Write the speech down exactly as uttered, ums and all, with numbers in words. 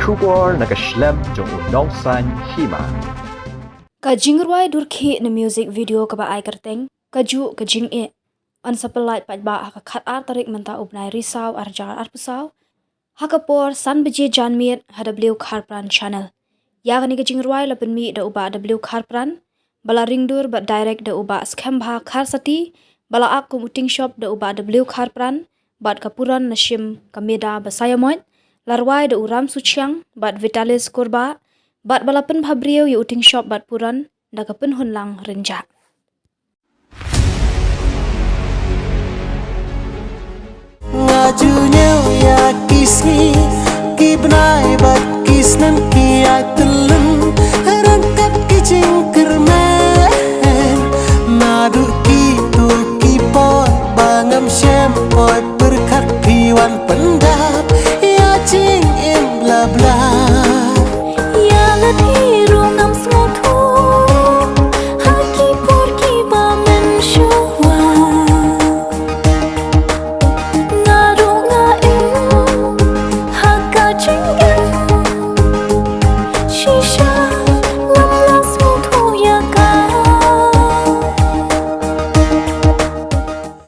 Khubor na ka shlem jong u Nongsaiñ Hima. Ka jingrwai dur khih na music video kaba ai kyrteng Ka Juh Ka Jingeh yn sa pyllait paidbah ha ka khatar tarik mynta u bnai Risaw arhajar arphew saw, ha ka por san baje janmiet ha W Kharpran Channel. Ïa kane ka jingrwai la pynmih da u Bah W Kharpran, ba la ringdur bad direct da u Bah Skhembha Kharsati, ba la ak kum u tingshop da u Bah W Kharpran, bad ka puron na shim ka Meda Basaiawmoit, la rwai da u Ram Suchiang bad Vitalis Kurbah, bad ba la pynbha briew ïa u tingshop bad puron da ka Pynhunlang Rynjah. Nga ju ñiew ïa ki sngi, ki bnai bad ki snem ki ai tylli. Rang